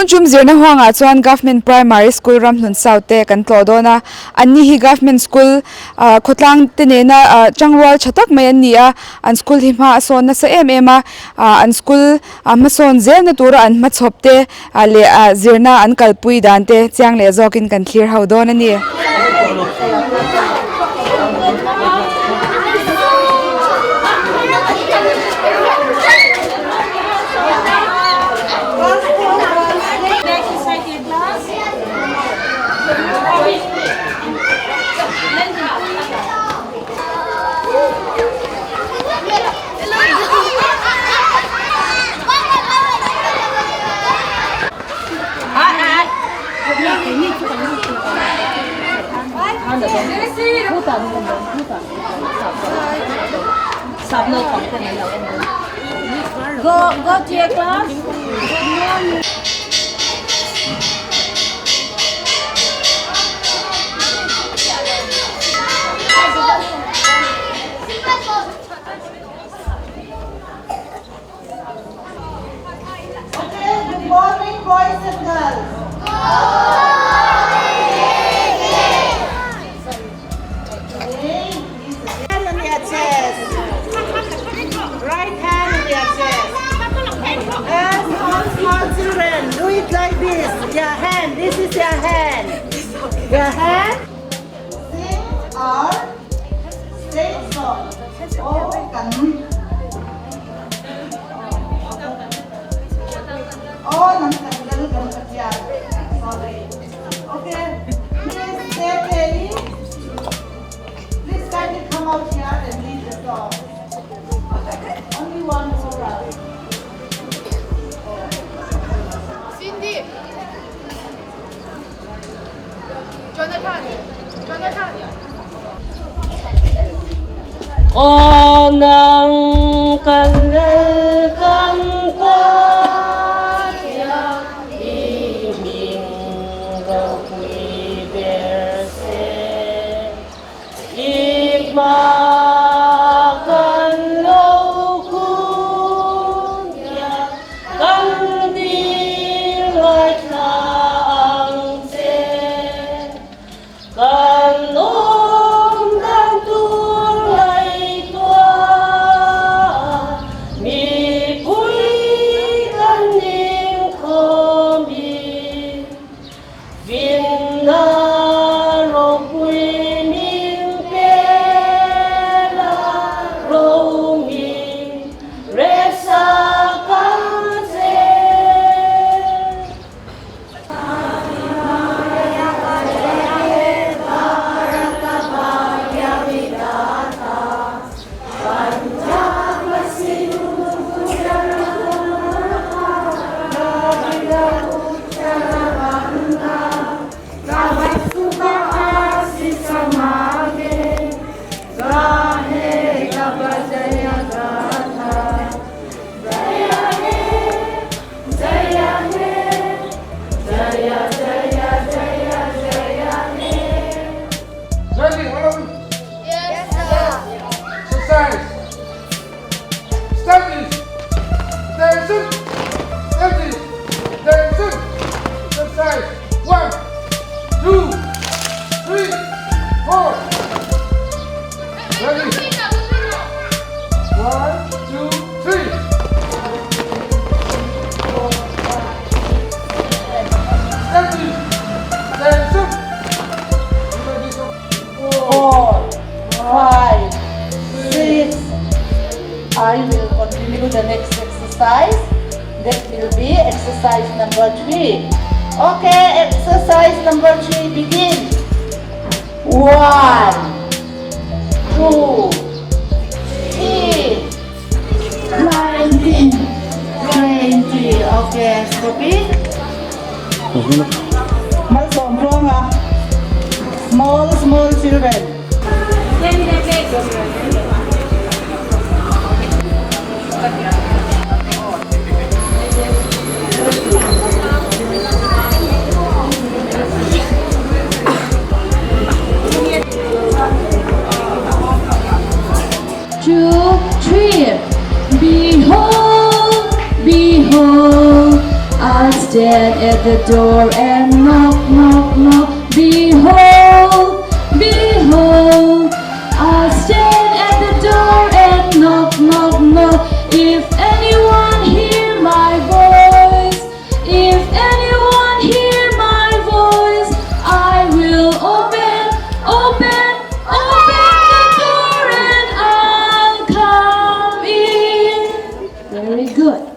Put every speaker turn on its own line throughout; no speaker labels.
tum zirna huangah chuan Government Primary School Ramhlun South te kan tlawh dawn a, anni hi Government School ah khawtlang te nena ah tangrual tha tak mai an ni a, an school hi hma a sawn nasa em em a, ah an school ah hmasawn zelna tura an hmachhawp te ah leh ah zirna an kalpui dan te chiang leh zawkin kan thlir ho dawn a ni.
Go, go to your class. Good morning.
Okay, good morning, boys and girls. Okay, hand on your chest. Right hand on your chest. And small, small children, do it like this. Your hand, this is your hand. Your hand. Sing our state song. Oh, kan. Oh, nang kan lal kan pathian. Sorry. Okay. Please stay ready. Please kindly come out here and lead the song. Only one chorus.
Cindy, Jonathan, Jonathan.
Aw nang kan lal kan Pathian i hming ropui ber se. I hma kan lo kun hian kan dil ngaithla ang che. Kan awm dan tur ngaihtuah mipui kan inkhawm i finna ropui min pela romi resa kan che.
Ready, all of you?
Yes, sir.
Exercise. Step please. Attention. Step please. Attention. Exercise. 1, 2, 3, 4. Ready? 1, 2, 3. Step please. Attention. Ready, so
4, 5, 6. I will continue the next exercise. That will be exercise number 3. Okay, exercise number 3 begin. 1, 2, 3, 19, 20. Okay, stop it. Small, small children.
2, 3. Behold, behold, as stand at the door and knock, knock, knock. Behold, behold, I stand at the door and knock, knock, knock. If anyone hear my voice, if anyone hear my voice, I will open, open, open the door and I'll come in. Very good.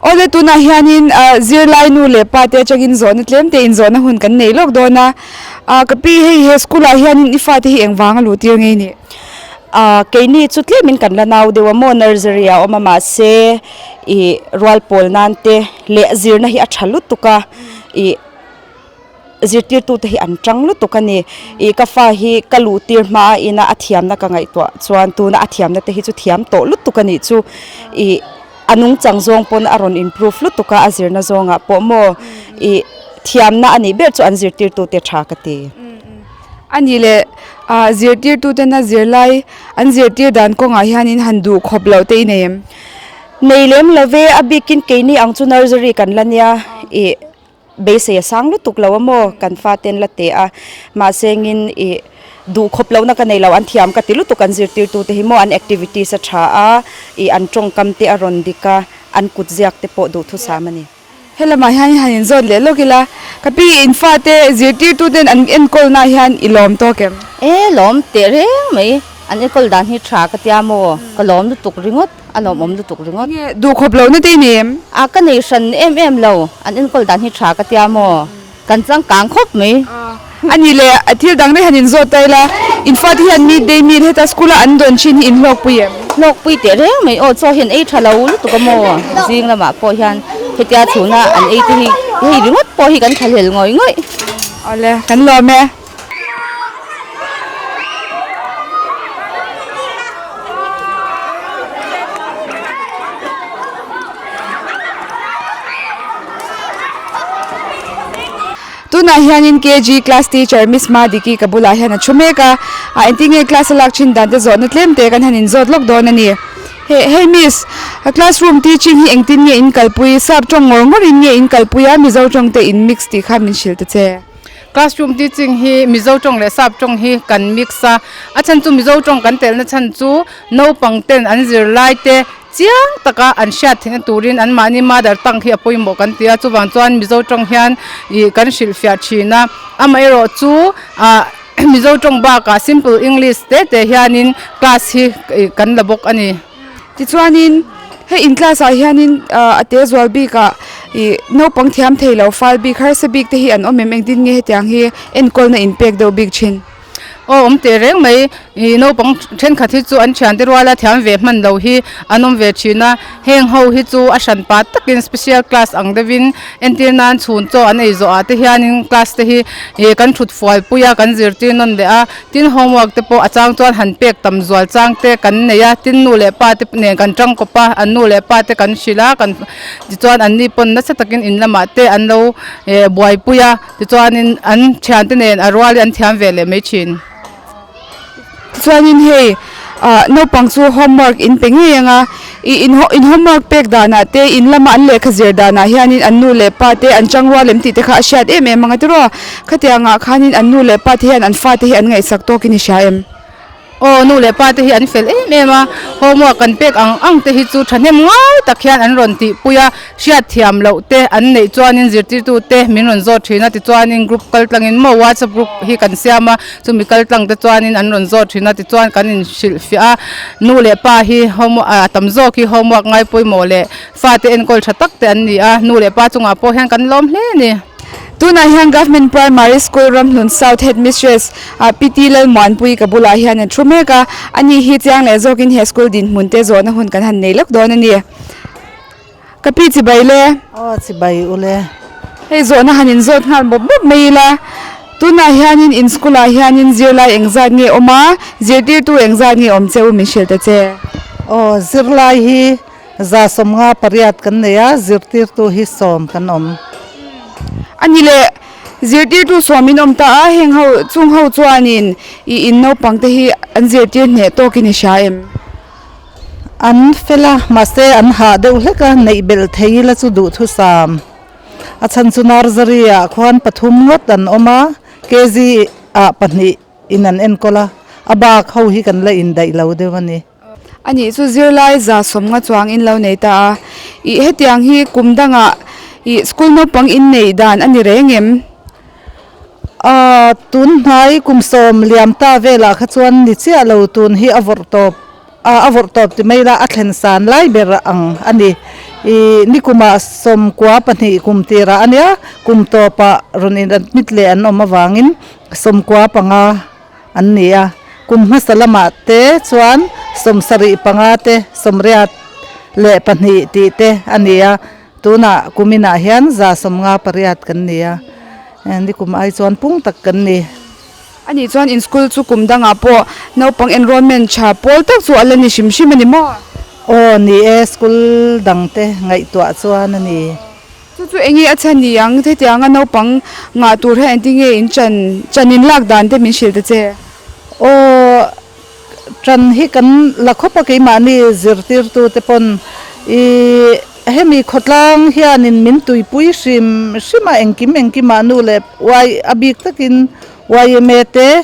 Awle tunah hianin ah zirlai nu leh pa te atangin zawhna tlem te inzawhna hun kan nei lawk dawn a ah ka pi hei he school ah hianin i fate hi engvang a luh tir ngei ni?
Ah keini chu tlemin kan la nau deuh a maw nursery ah a awm a mahse ih rual pawl nan te leh zirna hi a tha lutuk a ih zirtirtute hi an tang lutuk a ni. Ih ka fa hi ka luh tir hma a ina a thiamna ka ngaihtuah chuan tuna a thiamna te hi chu thiam tawh lutuk a nih chu. Ih a nungchang zawng pawn a rawn improve lutuk a, a zirna zawngah pawh maw ih thiamna a nih ber chu an zirtirtute tha ka ti.
A nih leh ah zirtirtutena zirlai an zirtir dan kawngah hianin han duh khawp loh te i nei em?
Nei lem lo ve, a bikin keini ang chu nursery kan la nia ih. Beisei a sang lutuk lo a maw? Kan faten la teh a, mahse ngin ih duh khawp lohna ka nei lo, an thiam ka ti lutuk an zirtirtute hi maw an activities a tha a, ih an tawngkam te a rawn dik a, an kut ziak te pawh duhthusam a ni.
Helamah hian i han inzawt leh lawk ila, ka pi in fate zirtirtuten an enkawlnaah hian i lawm tawk em?
E lawm teh reng mai, an enkawl dan hi tha ka tia maw? Ka lawm lutuk ringawt. A lawmawm lutuk ringawt.
Nge duh khawp lohna te i nei em?
A ka nei hran em em lo, an enkawl dan hi tha ka tia maw? Kan changkang khawp mai.
A nih leh a thil dang daih han inzawt ta ila, in fate hian midday meal heta school a an dawn thin hi in hlawkpui em?
Hlawkpui teh reng mai aw, chaw hian ei tha lo lutuk a maw? Zing lamah pawh hian hetia chhuna an ei te hi hei ringawt pawh hi kan thlahlel ngawih ngawih.
Awle, kan lawm e. Tunah hianin KG class teacher Miss Madiki ka bulah hian a thu mek a, a engtin nge class a lak thin dan te zawhna tlem te kan han inzawt lawk dawn a ni. He hei Miss, a classroom teaching hi engtin nge in kalpui, sap tawng ngawr ngawrin nge in kalpui a, Mizo tawng te in mix tih kha min hrilh ta che.
Classroom teaching hi Mizo tawng leh Sap tawng hi kan mix a, a chhan chu Mizo tawng kan telna chhan chu naupang ten an zirlai te chiang taka an hriat theihna turin anmahni mother tongue hi a pawimawh kan ti a, chuvang chuan Mizo tawng hian ih kan hrilhfiah thin a, amaherawh chu ah Mizo tawng bakah simple English te te hianin class hi ih kan la bawk a ni.
Tichuanin hei in class ah hianin ah a te zual bikah ih naupang thiam thei lo fal bik harsa bik te hi an awm em engtin nge hetiang hi enkawlna in pek deuh bik thin.
Aw awm teh reng mai, ih naupang thenkhat hi chu an thiante ruala thiam ve hman lo hi an awm ve thin a, heng ho hi chu a hran pa takin special class ang deuhin entir nan chhun chaw an ei zawh ah te hianin class te hi ih kan thut fual pui a kan zirtir nawn leh a, tin homework te pawh a chang chuan han pek tam zual chang te kan nei a, tin nu leh pa te nen kan tangkawp a, an nu leh pa te kan hrilh a kan tichuan an ni pawn nasa takin in lamah te an lo eh buaipui a. Tichuanin an thiante nen a rualin an thiam ve leh mai thin.
Tichuanin hei ah naupang chu homework in pe ngei ang a, ih in in homework pek danah te in lama an lehkha zir danah hianin an nu leh pa te an chang rual em tih te kha a hriat em em ang a tiraw. Khatiangah khanin an nu leh pa te hian an fate hi an ngaihsak tawkin i hria em?
Aw, nu leh pa te hi an fel em em a, homework kan pek ang ang te hi chu thahnem ngai tak hian an rawn tihpui a, hriatthiam loh te an neih chuanin zirtirtu te min rawn zawt thin a, tichuanin group kal tlangin maw whatsapp group hi kan siam a, chumi kal tlang te chuanin an rawn zawt thin a, tichuan kan inhrilhfiah a, nu leh pa hi homework a tam zawk hi homework ngai pawimawh leh fate enkawl tha tak te an ni a, nu leh pa chungah pawh hian kan lawm hle a ni.
Tunah hian Government Primary School Ramhlun South Headmistress Pi T Lalmuanpui ka bulah hian an thu mek a, ani hi chiang leh zawkin he school dinhmun te zawhna hun kan han nei lawk dawn a ni. Ka pi chibai le.
Aw chibai u le.
Hei zawhna han inzawt nghal mawp mawp mai ila, tunah hianin in school ah hianin zirlai engzat nge awm a, zirtirtu engzat nge awm che u min hrilh ta che.
Aw zirlai hi 58 kan nei a, zirtirtu hi 10 kan awm.
A ni le, zirtirtu 10 in awm ta a, heng ho chung ho chuanin i in naupang te hi an zirtir hneh tawkin i hria em?
An fel a, mahse an hah deuh hlek a, neih belh thei ila chu duhthusam. A chhan chu nursery ah khuan pathum ngawt an awm a, KG ah pahnih in an enkawl a, a bak ho hi kan la indaih lo deuh a ni.
A nih chu zirlai 150 chuang in lo nei ta a, ih hetiang hi kum dangah ih school naupang in neih dan a ni reng em?
Aaa tun hnai kum 10 liam ta velah kha chuan ni chiah lo tun hi a vawrh tawp a a vawrh tawp ti mai la a thlen san lai ber ang a ni. Ih nikumah 92 kum tirah a nia kum tawpah rawn in admit leh an awm avangin 95. an ni a, kum hmasa lamah te chuan 75 te, 82 tih te a ni a, tunah kum inah hian 158 kan ni a, ni kum ai chuan pung tak kan ni.
A nih chuan in school chu kum dangah pawh naupang enrollment tha pawl tak chu a la ni hrim hrim a ni maw?
Aw ni e, school dang te ngaihtuah chuan a ni.
Chu chu enge a chhan ni ang? Hetianga naupang ngah tur hian engtin nge in chan chan in lak dan te min hrilh ta che?
Aw, chan hi kan la khawp a keimahni zirtirtu te pawn i hemi khawtlang hianin min tuipui hrim hrim a engkim engkimah nu leh y a bik takin yma te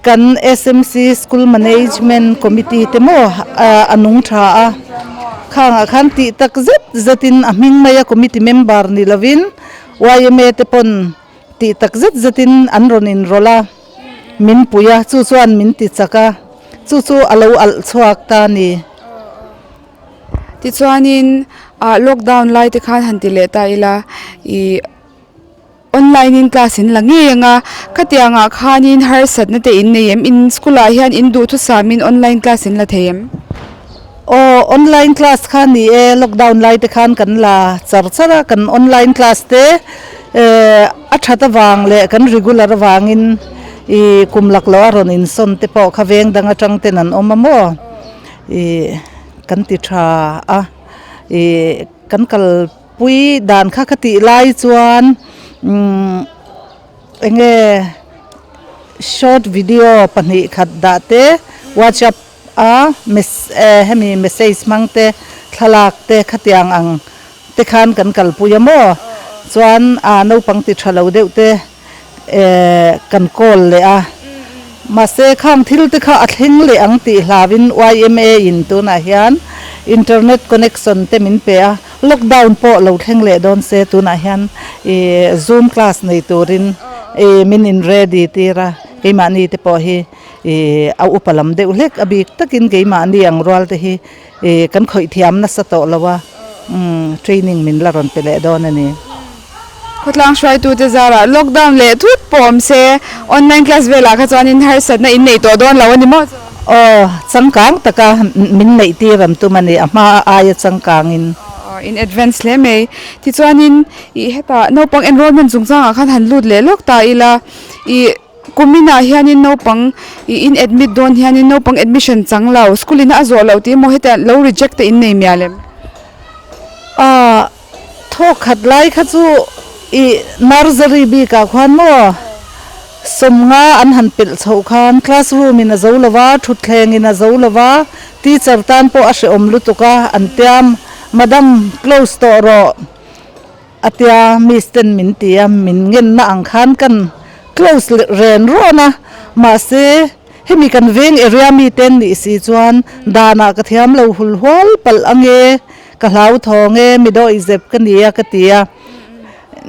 Kan SMC School Management Committee te maw a nung tha a, khangah khan tih tak zet zetin a hming mai a committee member ni lovin yma te pawn tih tak zet zetin an rawn inrawlh a, min pui a, chu chuan min ti chak a, chu chu a lo alh chhuak ta a ni.
Tichuanin lockdown lai te khan han ti leh ta ila ih. Online in class in la ngei ang a, khatiang ah khanin harsatna te in nei em? In school ah hian in duhthusam in online class in la thei em?
Aw, online class kha ni e, lockdown lai te khan kan la char char a, kan online class te a that avang leh kan regular avangin ih kum lak loh a rawn insawn te pawh kha veng dang atang ten an awm a maw ih kan ti tha a ih kan kal Pui dan kha ka tih lai chuan umm eng nge short video 2 khat dah te whatsapp a hemi message hmang te thlalak te khatiang ang te khan kan kalpui a maw chuan a naupang ti tha lo deuh te eh kan call leh a mahse khang thil te kha a thleng leh ang tih hlauin yma in tunah hian internet connection te min pe a lockdown pawh lo thleng leh dawn se tunah hian ih zoom class nei turin ih min in ready tir a keimahni te pawh hi ih a upa lam deuh hlek a bik takin keimahni ang rual te hi ih kan khawih thiam nasa tawh lo a umm training min la rawn pe leh dawn a ni.
Khawtlang hruaitute zarah lockdown leh thut pawh awm se, online class velah kha chuanin harsatna in neih tawh dawn lo a ni maw chu?
Aw, changkang taka min neih tir an tum a ni, a hma aia changkangin.
Aw, in advance hle mai. Tichuanin ih hetah naupang enrollment chungchangah khan han lut leh lawk ta ila, ih kuminah hianin naupang ih in admit dawn hianin naupang admission chang lo, school ina a zawh loh tih emaw heta lo reject te in nei mial em?
Aw, Thawk khat lai kha chu i nursery bikah khuan maw sawmnga an han pelh chhoh khan classroom in a zo lo va, thutthleng in a zo lo va, teacher tan pawh a hrehawm lutuk a, an tiam madam close tawh rawh a tia miss ten min ti a, min ngenna ang khan kan close leh ren rawn a, mahse hemi kan veng area mi te an nih si chuan danah ka thiam lo hul hual palh ange. Ka hlauthawng e, mi dawih zep ka ni a ka ti a.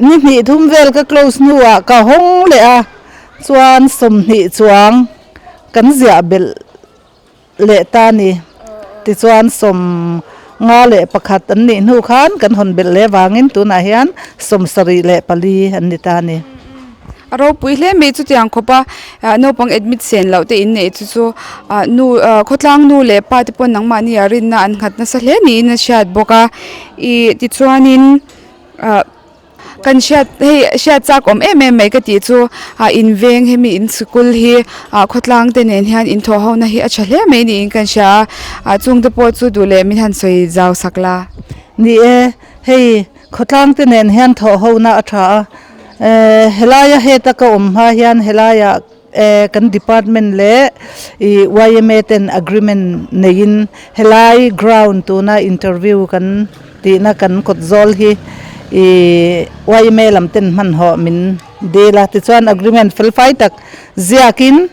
Ni hnih thum vel ka close hnuah ka hawng leh a, chuan 20 chuang kan ziah belh leh ta a ni. Tichuan 51 an nih hnu khan kan hawn belh leh vangin tunah hian 74 an ni ta a ni.
A ropui hle mai chutiang khawp a naupang admit sen loh te inneih chu chu nu khawtlang nu leh pa te pawn nangmahni ah rinna an nghat nasa hle niin a hriat bawk a ih tichuanin ah kan hriat hei hriat chak awm em em mai ka tih chu ah in veng hemi in sikul hi ah khawtlang te nen hian inthawh ho na hi a tha hle mai niin kan hria a ah chung te pawh chu duh leh min han sawi zau sak la.
Ni e hei khawtlang te nen hian thawh ho na a tha a. Helaia heta ka awm hma hian helaia kan department leh ih yma ten agreement neiin helai ground tuna interview kan tihna kan kawt zawl hi ih yma lam ten hmanhawh min dil a tichuan agreement fel fai tak ziakin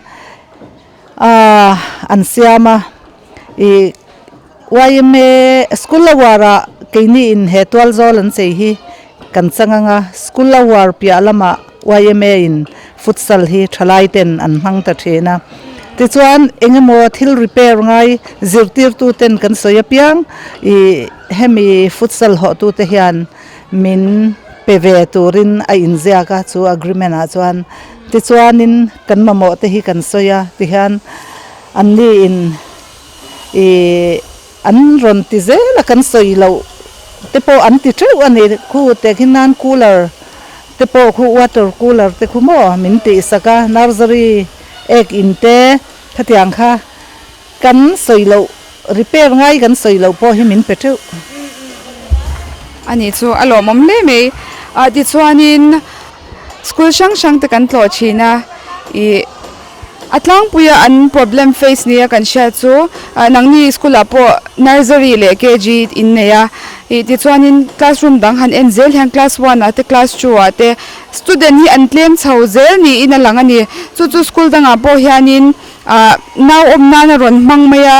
ah an siam a ih yma school a uar ah keini in he tual zawl an chei hi kan chang ang a school a uar piah lamah yma in futsal hi thalai ten an hmang ta thin a tichuan eng emaw thil repair ngai zirtirtu ten kan sawi apiang ih hemi futsal hawh tu te hian min pe ve turin a inziak a chu agreement ah chuan tichuanin kan mamawh te hi kan sawi a tihian anni in Ih an rawn ti zel a kan sawi loh te pawh an ti teuh a ni khu te khi nan cooler te pawh khu water cooler te khu maw min tih sak a nursery ek in te khatiang kha kan sawi loh repair ngai kan sawi loh pawh hi min pe teuh.
A nih chu a lawmawm hle mai ah tichuanin school hrang hrang te kan tlawh thin a ih. A tlangpuia an problem face nia kan hriat chu nangni school ah pawh nursery leh KG in nei a ih tichuanin classroom dang han en zel hian class one ah te class two ah te student hi an tlem chho zel niin a lang a ni chu chu school dangah pawh hianin ah nau awm nan a rawn hmang mai a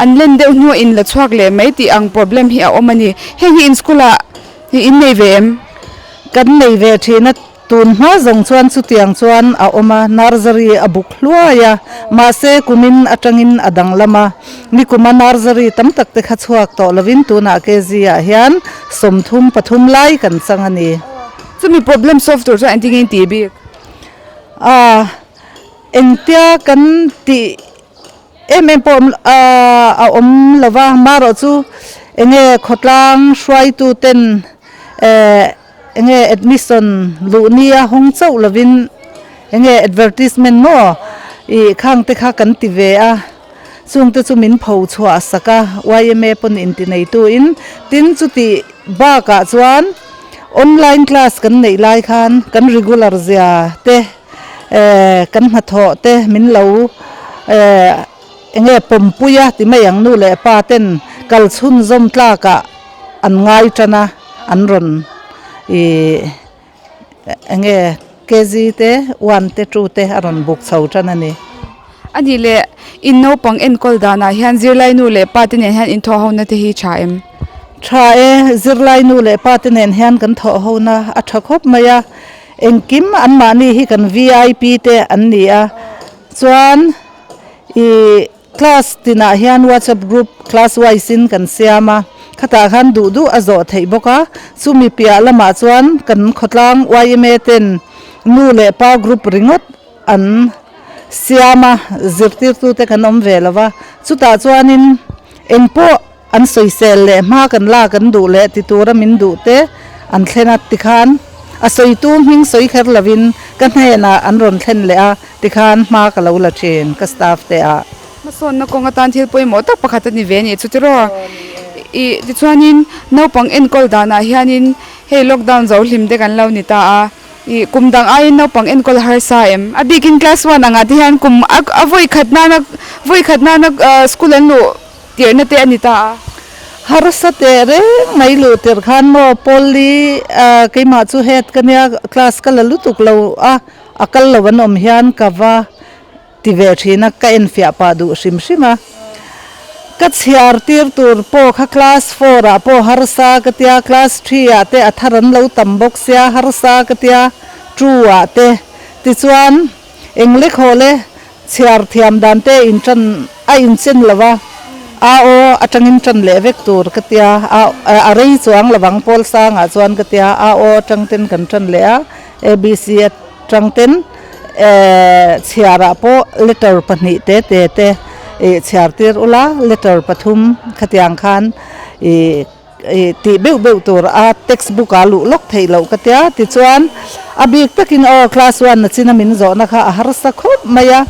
an len deuh hnuah in la chhuak leh mai tih ang problem hi a awm a ni heng hi in school ah in nei ve em?
Kan nei ve thin a. Tun hma zawng chuan chutiang chuan a awm a, nursery a buk hluai a, mahse kumin atangin a danglam a, nikuma nursery tam tak te kha chhuak tawh lovin tunah KG ah hian 33 lai kan chang a ni.
Chumi problem solve tur chuan engtin nge in tih bik?
A, engtia kan tih em em pawh a awm lo va, marawh chu enge khawtlang hruaitu ten eh, Enge admission luh nia hawng chauh lovin enge advertisement maw ih khang te kha kan ti ve a, chung te chu min pho chhuah sak a yma pawn inti nei tu in, tin chuti bakah chuan online class kan neih lai khan kan regular zia te eh kan hnathawh te min lo eh enge pawmpui a ti mai ang nu leh pa ten kal chhunzawm tlakah an ngai tan a. An rawn ih enge KG te one te two te a rawn buk chho tan a ni.
A nih leh in naupang enkawl danah hian zirlai nu leh pa te nen hian inthawh hona te hi tha em?
Tha e, zirlai nu leh pa te nen hian kan thawh hona a tha khawp mai a, engkim anmahni hi kan vip te an ni a, chuan ih. Class tinah hian WhatsApp group class wise in kan siam a, Khatah khan duh duh a zawh theih bawk a, chumi piah lamah chuan kan khawtlang yma ten nu leh pa group ringawt an siam a, zirtirtute kan awm ve lo va, chutah chuanin engpawh an sawisel leh hma kan lak an duh leh ti tura min duh te an thlen a tikhan a sawitu hming sawi kher lovin ka hnenah an rawn thlen leh a tikhan hma ka lo la thin ka staff te ah.
Hmasawnna kawng atan thil pawimawh tak pakhat a ni ve a nih chu tiraw? Ih tichuanin naupang enkawl danah hianin hei lockdown zo hlim te kan lo ni ta a, ih kum dang aiin naupang enkawl harsa em? A bikin class one angah te hian kum a a vawi khat nana vawi khat nana school an luh tirhna te a ni ta a.
Harsa teh reng mai luh tirh khan maw Paul-i keimah chu head ka nia class ka la lutuk lo a, a kal lo an awm hian ka va Ti ve thin a, ka enfiah pah duh hrim hrim a. Ka chhiar tir tur pawh kha class four ah pawh harsa ka tia, class three ah te a thar an lo tam bawk sia harsa ka tia, two ah te. Tichuan eng lek haw le chhiar thiam dan te in tan a inchen lo va, a aw atangin tan leh vek tur ka tia, a a rei chuang lovang pawl sangah chuan ka tia, a aw atang ten kan tan leh a, abc atang ten. Chhiarah pawh letter pahnih te te te ih chhiar tir ula letter pathum khatiang khan ih ih tih beuh beuh tur a text book ah luh lawk theih loh ka tia tichuan a bik takin aw class one na china min zawhna kha a harsa khawp mai a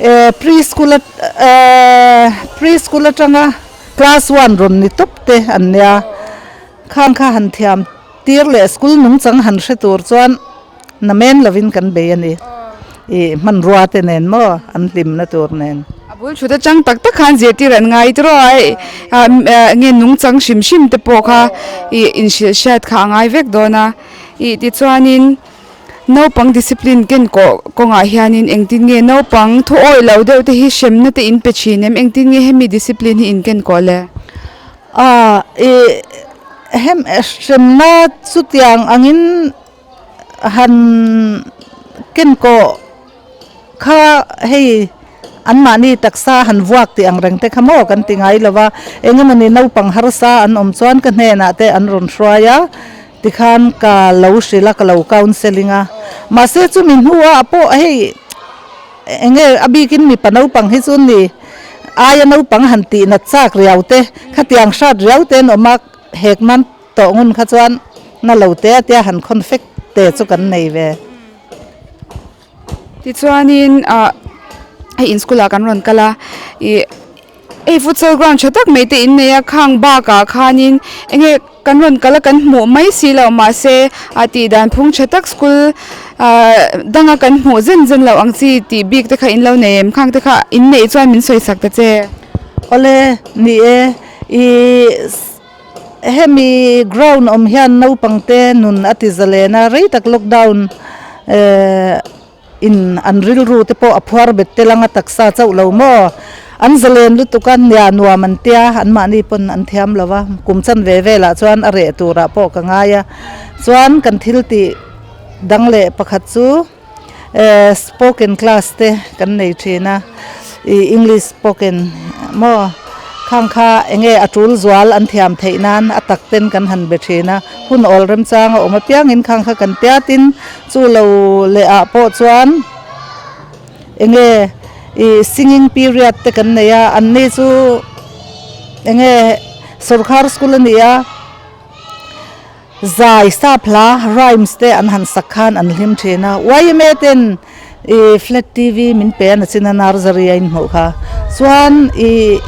eh pre school eh pre school atanga class one rawn ni tawp te an nia khang kha han thiam tir leh school nungchang han hre tur chuan. Namen lovin kan bei a ni. I hmanrua te nen maw an hlimna tur nen.
A bul thut atang tak tak khan zirtir an ngai tawh a, nge nungchang hrim hrim te pawh kha i inhrilh hriat kha a ngai vek dawn a. I tichuanin naupang discipline ken kawh kawngah hianin engtin nge naupang thu awih lo deuh te hi hremna te in pe thin em? Engtin nge hemi discipline hi in ken kawh le?
A i hem hremna chutiang angin Han kenkawh kha hei anmahni taksa han vuak tih ang reng te kha maw kan ti ngai lo va, eng emawni naupang harsa an awm chuan ka hnenah te an rawn hruai a, tikhan ka lo hrilh a ka lo counselling a, mahse chumi hnuah pawh hei eng nge a bikin mipa naupang hi chu ni aia naupang han tih nat chak riau te khatiang hrat riau te an awm a, hek nan. Tawh ngun kha chuan na lo te a tia han khawn fek te chu kan nei ve.
Tichuanin ah hei in school ah kan rawn kal a, ih hei futsal ground tha tak mai te in nei a, khang bakah khanin eng nge kan rawn kal a kan hmuh mai si loh mahse a tih dan phung tha tak school ah danga kan hmuh zen zen loh ang chi tih bik te kha in lo nei em khang te kha in neih chuan min sawi sak ta che.
Awle ni e ih. Hemi ground awm hian naupangte nun a ti zalen a, rei tak lockdown in an rilru te pawh a phuar bet tel anga taksa chauh lo maw? An zalen lutuk a, nia nuam an tia, anmahni pawn an thiam lo va, kum chan ve velah chuan a reh turah pawh ka ngai a. Chuan kan thil tih dang leh pakhat chu Spoken class te kan nei thin a, ih English spoken maw khang kha enge a tul zual an thiam theih nan a tak ten kan han be thin a, hun awl remchang a awm apiangin khang kha kan tiat in chu lo leh ah pawh chuan enge ih singing period te kan nei a, an ni chu enge sawrkhar school a ni a. Zai, sap hla, rhymes te an han sak khan an hlim thin a. Yma ten i flat TV min pe a nachin a nursery a inhmuh kha. Chuan i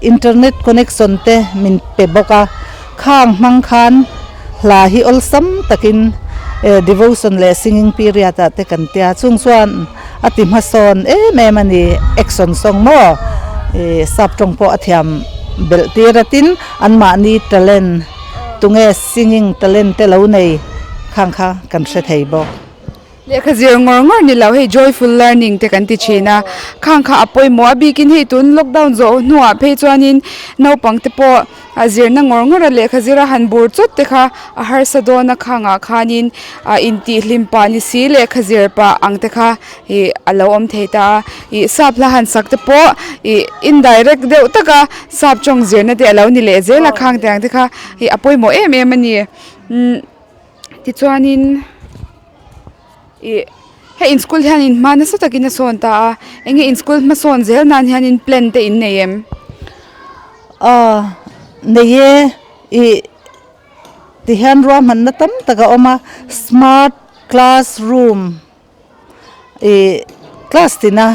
internet connection te min pe bawk a. Khang hmang khan hla hi awlsam takin devotion leh singing period ah te kan tia. Chung chuan a ti hmasawn em em a ni. Action song maw i sap tawng pawh a thiam belh tir a tin anmahni talent. Tunge singing talent te lo nei khang kha kan hre thei bawk.
Lehkha zir ngawr ngawr ni lo hei joyful learning te kan ti thin a, khang kha a pawimawh a bikin hei tun lockdown zawh hnuah phei chuanin naupang te pawh a zirna ngawr ngawr a lehkha zira han bur chawt te kha a harsa dawn a khangah khanin ah intihhlim pah ni si lehkha zir pah ang te kha ih a lo awm thei ta a, ih sap hla han sak te pawh ih indirect deuh taka sap tawng zirna te a lo ni leh zel a khang te ang te kha ih a pawimawh em em a ni umm tichuanin ih hei in school hian in hma nasa takin a sawn ta a eng nge in school hmasawn zel nan hianin plan te in nei em?
Aw nei e ih tihian ruahmanna tam tak a awm a smart classroom ih class tina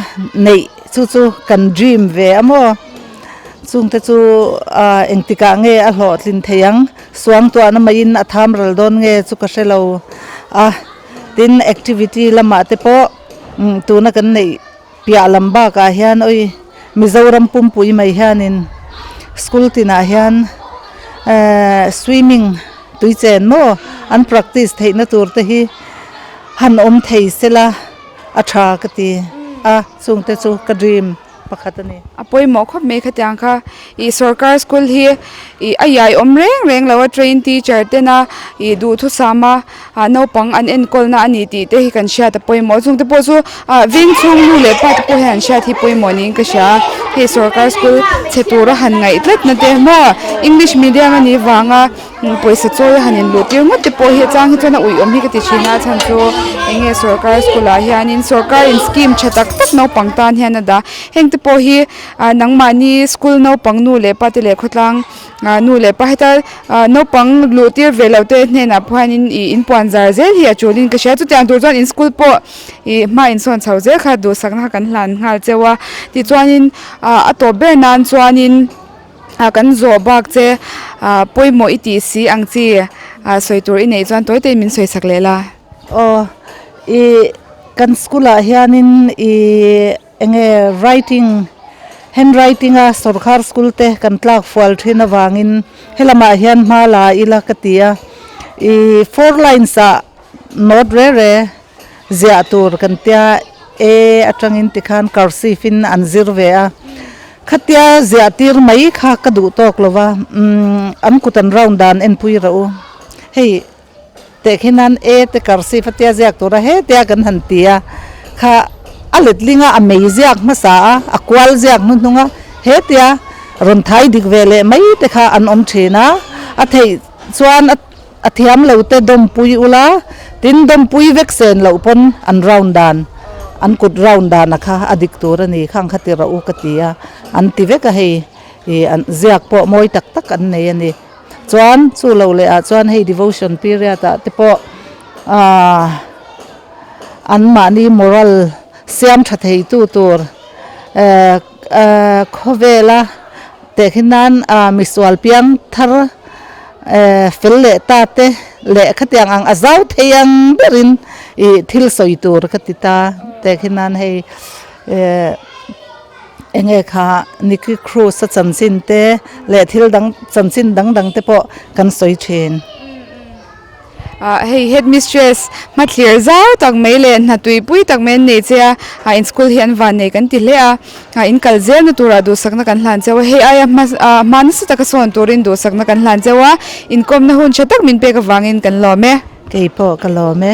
neih chu chu kan dream ve a maw chungte chu ah engtikah nge a hlawhtlin thei ang suangtuahna maiin a tham ral dawn nge chu ka hre lo a tin activity lamah te pawh tuna kan neih piah lam bakah hian awi Mizoram pumpui mai hianin school tinah hian ehh swimming tui chen maw an practice theihna tur te hi han awm thei sela a tha ka ti a chungte chu ka dream pakhat a ni.
A pawimawh khawp mai khatiang kha ih sorkar school hi ih a iai awm reng reng lo a train teacher tena ih duhthusam a ah naupang an enkawlna a ni tih te hi kan hriat a pawimawh chung te pawh chu ah veng chhung nu leh pa te pawh hian an hriat hi pawimawh niin ka hria a hei sorkar school chhe tura han ngaih tlat na te maw english medium a nih vanga pawisa chawi a han in luh tir ngawt te pawh hi a chang hi chuan a ui awm hi ka ti thin a chhan chu eng nge sorkar school ah hianin sorkar in scheme tha tak tak naupang tan hian a dah heng te pawh hi ah nangmahni school naupang nu leh pa te leh khawtlang ah nu leh pa heta ah naupang luh tir ve loh te hnenah pawh hianin ih inpuan zar zel hi a tulin ka hria chutiang tur chuan in school pawh ih hma insawn chho zel kha duhsakna kha kan hlan nghal cheu a tichuanin ah a tawp ber nan chuanin. Ah kan zawh bak che ah pawimawh i tih si ang chi ah sawi tur i neih chuan tawi te in min sawi sak leh la.
Aw i kan school ah hianin i enge writing handwriting a sorkar school te kan tlak fual thin avangin helamah hian hma la ila ka ti a i four lines ah note re re ziah tur kan tia e atangin tikhan cursive in an zir ve a khatia ziah tir mai kha ka duh tawk lo va umm an kut an round dan enpui reuh u hei tehkhin nan e te cursive a tia ziak tura hetia kan han ti a kha a letling a a mei ziak hmasa a a kual ziak hnuhnung a hetia rawn thai dik ve leh mai te kha an awm thin a a theih chuan a. A thiam lo te dawmpui ula, tin dawmpui vek sen loh pawn an round dan, an kut round dan a kha a dik tur a ni, khang kha ti rawh u ka ti a, an ti vek a hei ih an ziak pawh mawi tak tak an nei a ni. Chuan chu lo leh ah chuan hei devotion period ah te pawh aah an mahni moral siam tha thei tu tur eh eh khawvela Tehkhin nan misual piang thar fel leh ta te leh khatiang ang a zau thei ang berin ih thil sawi tur ka ti ta. Tehkhin nan hei eng nge kha Nicky Cruz a chanchin te leh thil dang chanchin dang dang te pawh kan sawi thin.
Ah hei headmistress hmathlir zau tak mai leh hna tuipui tak mai an nei che a ah in school hi an van nei kan ti hle a ah in kal zel na turah duhsakna kan hlan cheu a hei aia hma ah hma nasa taka sawn turin duhsakna kan hlan cheu a inkawmna hun tha tak min pek avangin kan lawm e.
Keipawh ka lawm e.